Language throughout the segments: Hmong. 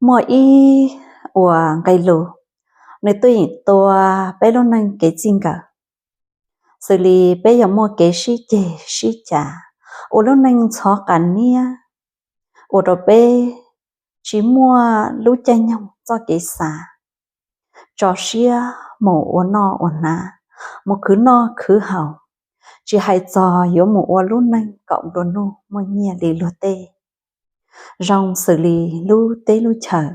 Muaj ib uas nqe lus, nws twb yeej tua peb lub neej kev txij nkawm, xws li peb yog muaj kev sib ceg sib cav, ua lub neej ntxhov qas niab, ua rau peb tsis muaj lub caij nyoog txoj kev xav tso siab mus ua noj ua hnav, mus khwv noj khwv haus, tsis hais txog yuav mus ua lub neej kom nplua nuj muaj nyiaj li luag tej, zoo xws li lub teb lub chaw.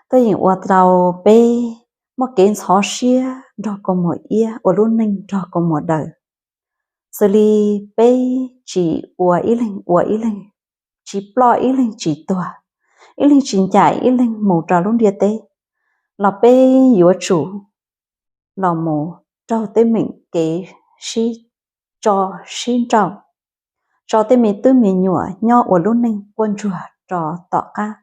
Twb yeej ua rau peb muaj kev ntxhov siab nrog kua muag iab ua lub neej nrog kua muag daws, xws li peb tsis ua ib leeg ua ib leeg, tsis ploj ib leeg tsis tuag, ib leeg tsis ncaim ib leeg mus rau lub ntiaj teb, los peb yuav tsum los mus raug tej meem kev sib tso sib nrauj, tso tej me tub me nyuam nyob ua lub neej quaj ntsuag rau tom qab,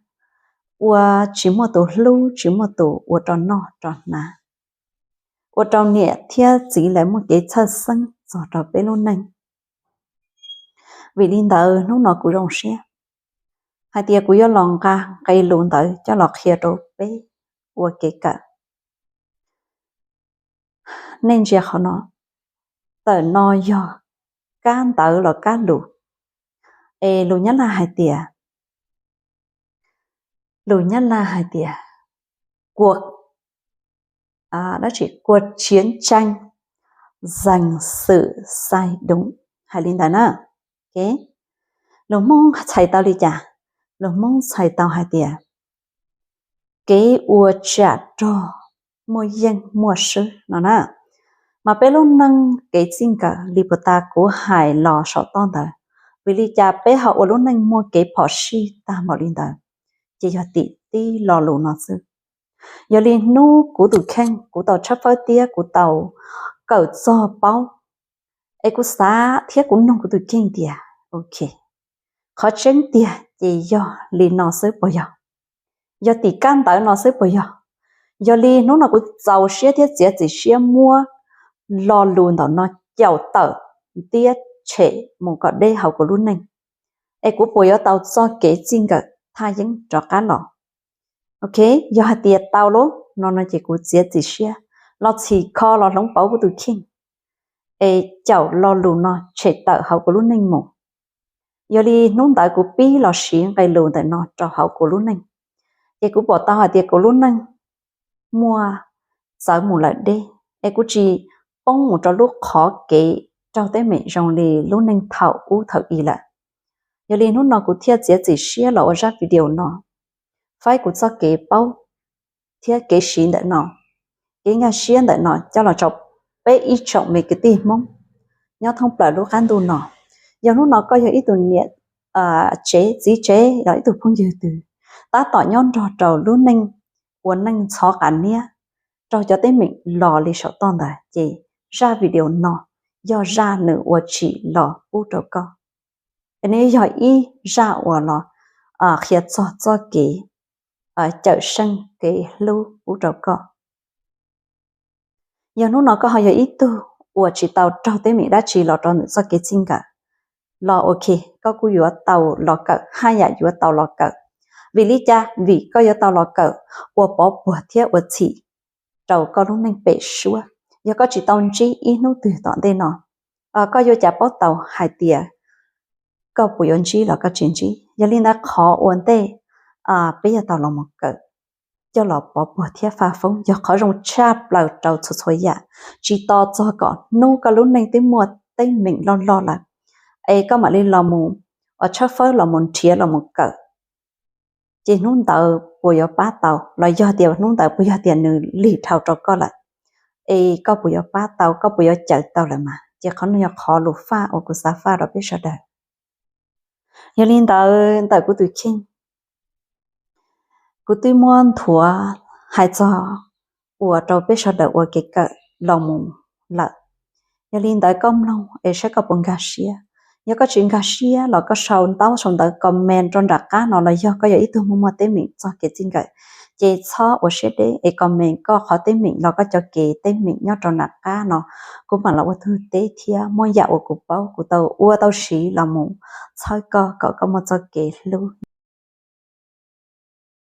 ua tsis muaj tus hlub tsis muaj tus ua rau noj rau hnav, ua rau niam thiab txiv lawv muaj kev txhawj xeeb txog rau peb lub neej. Vim li ntawd hnub no kuv zoo siab hais tias kuv yuav los nqa nqe lus ntawd coj los qhia rau peb ua kev kawm. Nej ntsia qhov no, ntawm no yog kab ntawv los kab lus, es lus Nyab Laj hais tias, lus Nyab Laj hais tias, cuộc, à, đó chỉ cuộc chiến tranh giành sự sai đúng, hais li ntawd na. Lus Hmoob txhais tau li cas? Lus Hmoob txhais tau hais tias, kev ua tsam rog muaj yeej muaj swb no na. Mas peb lub neej kev txij nkawm li puas tas kuv hais los saum toj ntawd, vim li cas peb ho ua lub neej muaj kev phom sij tag npaum li ntawd? Ces yog tim tib lo lus no xwb. Yog li hnub kuv tus kheej kuv tau tshawb fawb thiab kuv tau kawm txog paub, es kuv xav thiab kuv nug kuv tus kheej tias, ok, qhov tseeb tiag ces yog li no xwb puas yog? Yog tim kab ntawv no xwb puas yog? Yog li hnub no kuv txaus siab thiab txiav txim siab muab lo lus ntawm no caum tawm thiab tshem mus kom deb hauv kuv lub neej, es kuv puas yuav tau txoj kev txij nkawm thaj yeeb rov qab los? Ok, yog hais tias tau lawm no no ces kuv txiav txim siab los txhim kho los hloov pauv kuv tus kheej, es caum lo lus no tshem tawm hauv kuv lub neej mus. Yog li hnub ntawd kuv pib los siv nqe lus ntawm no rau hauv kuv lub neej, ces kuv pom tau hais tias kuv lub neej muaj txawv mus lawm deb, es kuv tsis poob mus rau lub qhov kev raug teeb meem zoo li lub neej thaum ub thaum i lawm. Yog li hnub no kuv thiaj txiav txim siab los ua zaj video no, faib kuv txoj kev paub thiab kev siv ntawm no, kev nkag siab ntawm no coj los rau peb ib tsoom me kwv tij Hmoob nyob thoob plaws lub qab ntuj no. Yog hnub no koj yog ib tug niam tsev txiv tsev los ib tug phooj ywg twg tab tom nyob nrog rau lub neej ua neej ntxhov qas niab, raug cov teeb meem los li saum toj ntawd, ces zaj video no yog zaj nws ua tsim los pub rau koj. Nws yog ib zaj uas los qhia txog txoj kev cawm seej kev hlub pub rau koj. Yog hnub no koj ho yog ib tug uas tsis tau raug teeb meem dab tsi los rau ntawm txoj kev txij nkawm, los ok, koj kuj yuav tau los kawm, haj yam yuav tau los kawm. Vim li cas? Vim koj yuav tau los kawm ua pov puag thiab ua txhim rau koj lub neej pem suab. Yog koj tsis tau ntsib ib hnub twg tom ntej no, koj yuav cas paub tau hais tias koj puas yuav ntsib los koj tsis ntsib. Yog li ntawd qhov ua ntej peb yuav tau los mus kawm coj los pov puag thiab faj foob yog qhov zoo tshaj plaws rau txhua txhua yam, tsis tos txog kom hnub koj lub neej twb muaj teeb meem loj loj lawm, es koj mam li los mus tshawb fawb los mus nrhiav los mus kawm, ces hnub ntawd puas yuav pab tau, los yog tias hnub ntawd puas yog tias nws lig dhau rau koj lawm, es koj puas yuav pab tau, koj puas yuav cawm tau lawm mas. Ces qhov no yog qhov lus faj uas kuv xav faj rau peb sawv daws. Yog li ntawd ntawm kuv tus kheej, kuv twb muab nthuav hais txog ua rau peb sawv daws ua kev kawm los mus lawm. Yog li ntawd koj mloog es saib koj puas nkag siab. Yog koj tsis nkag siab los koj sau ntaub sau ntawv comment rau nram qab no, los yog koj yog ib tug muaj muaj teeb meem txog kev txij nkawm, ces txhob ua siab deb es comment koj qhov teeb meem los koj cov kev teeb meem nyob rau nram qab no, kuv mam los ua tug teb thiab muab yam uas kuv paub kuv tau ua tau siv los mus txhawb koj kom koj muaj txoj kev hlub